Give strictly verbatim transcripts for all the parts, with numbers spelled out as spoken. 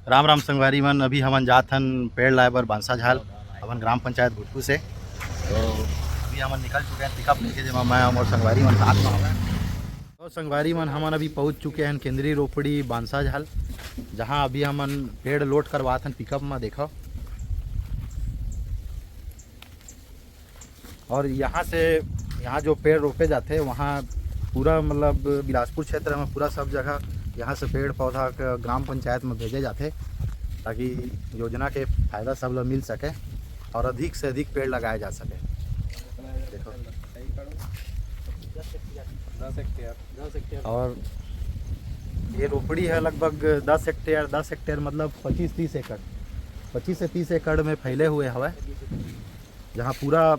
राम राम संगवारी मन, अभी हमन जात हन पेड़ लाए बर बांसा झाल, अपन ग्राम पंचायत घुटकू से। तो अभी हमन निकल चुके हैं पिकअप लेके, जेमा मैं और संगवारी मन साथ में हवय। तो संगवारी मन, हमन अभी पहुंच चुके हैं केंद्रीय रोपड़ी बांसा झाल, जहां अभी हमन पेड़ लोड करवात हन पिकअप में। देखो, और यहाँ से, यहाँ जो पेड़ रोपे जाते हैं, वहाँ पूरा, मतलब, बिलासपुर क्षेत्र में पूरा सब जगह यहाँ से पेड़ पौधा क-, ग्राम पंचायत में भेजे जाते, ताकि योजना के फायदा सब ला मिल सके और अधिक से अधिक पेड़ लगाए जा सके। देखो, दस हेक्टेयर। और ये रोपड़ी है लगभग दस हेक्टेयर, दस हेक्टेयर मतलब पच्चीस तीस एकड़, पच्चीस से तीस एकड़ में फैले हुए हवय, जहाँ पूरा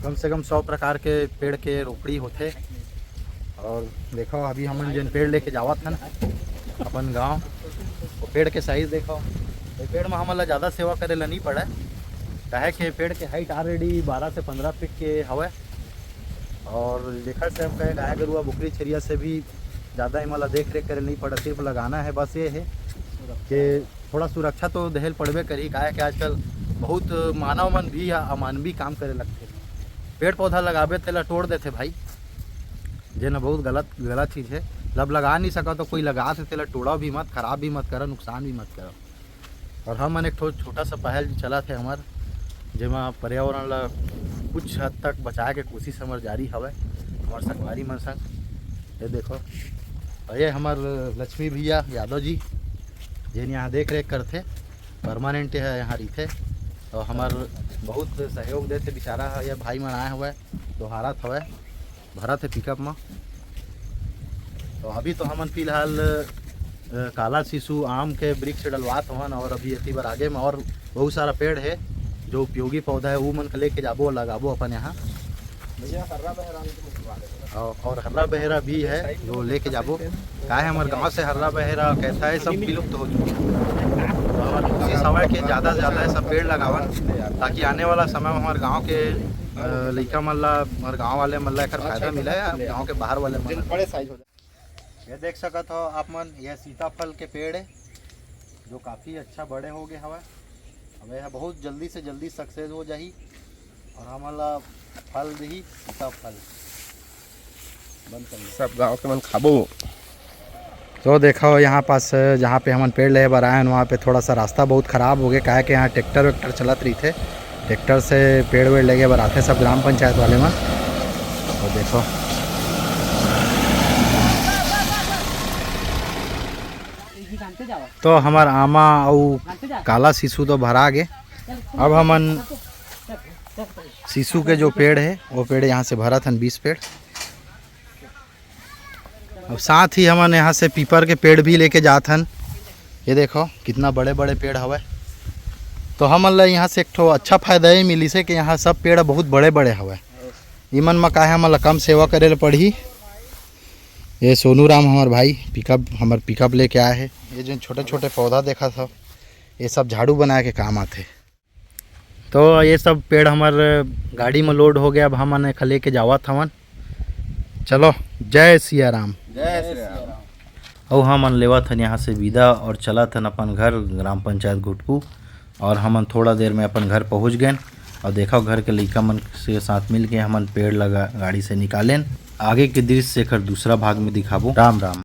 कम से कम सौ प्रकार के पेड़ के रोपड़ी होथे। और देखो, अभी हमन जेन पेड़ लेके जावत हन अपन गांव, वो पेड़ के साइज देखो। ये पेड़ में हमन ला ज़्यादा सेवा करे ला नहीं पड़े, काहे के पेड़ के हाइट ऑलरेडी बारह से पंद्रह फीट के हवय। और जेखर से हम कहे, गाय गरुआ, बोकरी छेरिया से भी ज़्यादा एमा ला देख रेख करे नहीं पड़े, सिर्फ लगाना है बस। ये है कि थोड़ा सुरक्षा तो देहे ल पड़बे करही, काहे कि आजकल बहुत मानव मन भी अमानवी काम करे लगथे। पेड़ पौधा लगाबे, तेला तोड़ देथे भाई, जेन बहुत गलत, गलत चीज़ है। जब लगा नहीं सका तो कोई लगाथे, तेला तोड़ा भी मत, खराब भी मत करा, नुकसान भी मत करा। और हमन एक ठो छोटा सा पहल चलत हे हमर, जेमा पर्यावरण ला कुछ हद तक बचाए के कोशिश हमर जारी हवय, हमर संगवारी मन संग। ये देखो, और ये हमर लक्ष्मी भैया यादव जी, जेन यहाँ देख रेख करथे, परमानेंट है यहाँ रहिथे, और हमर बहुत सहयोग देथे बेचारा ह। ये भाई मन आए हवय, दोहारत हवय, भरत हे पिकअप म। तो अभी तो हमन फिलहाल, अ, काला सिसु आम के वृक्ष डलवात हवन, और अभी एती बर आगे में और बहुत सारा पेड़ है जो उपयोगी पौधा है, वो मन के लेके जाबो, लगाबो अपन यहाँ। भैया, हर्रा बहरा भी तो दिखवा देते। और, और हर्रा बहरा भी है जो लेके जाबो। काहे हमर गांव से हर्रा बहरा कैसा है, सब विलुप्त हो चुके हैं। तो हमर कोशिश हवय कि ज़्यादा से ज़्यादा ये सब पेड़ लगावन, ताकि आने वाला समय में हमर गांव के, अ, लइका मन ला, हमर गांव वाले मन ला एकर फायदा मिले, गांव के बाहर वाले मन ला। बड़े साइज हो जाए। ये देख सकत हो आप मन, ये सीताफल के पेड़ है, जो काफ़ी अच्छा बड़े हो गए हवय। अब यह बहुत जल्दी से जल्दी सक्सेस हो जाही और हमन ला फल दिही, सीताफल। बंद कर ले। सब गांव के मन खाबो। तो देखो, यहाँ पास, जहाँ पे हमन पेड़ लेहे बर आए हन, वहाँ पे थोड़ा सा रास्ता बहुत ख़राब हो गया, काहे कि यहाँ ट्रैक्टर वैक्टर चलत रहिथे, ट्रैक्टर से पेड़ वेड़ लेगे बर आथे सब ग्राम पंचायत वाले मन। तो देखो, तो हमर आमा अउ काला सिसु तो भरा गे। अब हमन सिसु के जो पेड़ है, वो पेड़ यहाँ से भरत हन, बीस पेड़। अब साथ ही हमन यहाँ से पीपर के पेड़ भी लेके जात हन। ये देखो, कितना बड़े बड़े पेड़ हवय। तो हमन ला यहाँ से एक ठो अच्छा फायदा ये मिलिस है कि यहाँ सब पेड़ बहुत बड़े बड़े हवय। इमन म का है, हमन ला कम सेवा करे ल पड़ही। ये सोनू राम हमर भाई पिकअप, हमर पिकअप लेके आए हे। ये जो छोटे छोटे पौधा देखत हव, ये सब झाड़ू बनाए के काम आथे। तो ये सब पेड़ हमर गाड़ी में लोड हो गया, अब हमन एखर लेके जावत हवन। चलो, जय सिया राम। जय श्री राम। अउ हमन लेवत हन यहाँ से विदा और चलत हन अपन घर, ग्राम पंचायत घुटकू। और हमन थोड़ा देर में अपन घर पहुँच गएन। और देखो, घर के लइका मन से साथ मिल के हमन पेड़ लगा गाड़ी से निकालेन। आगे के दृश्य एकर दूसरा भाग में दिखाबो। राम राम।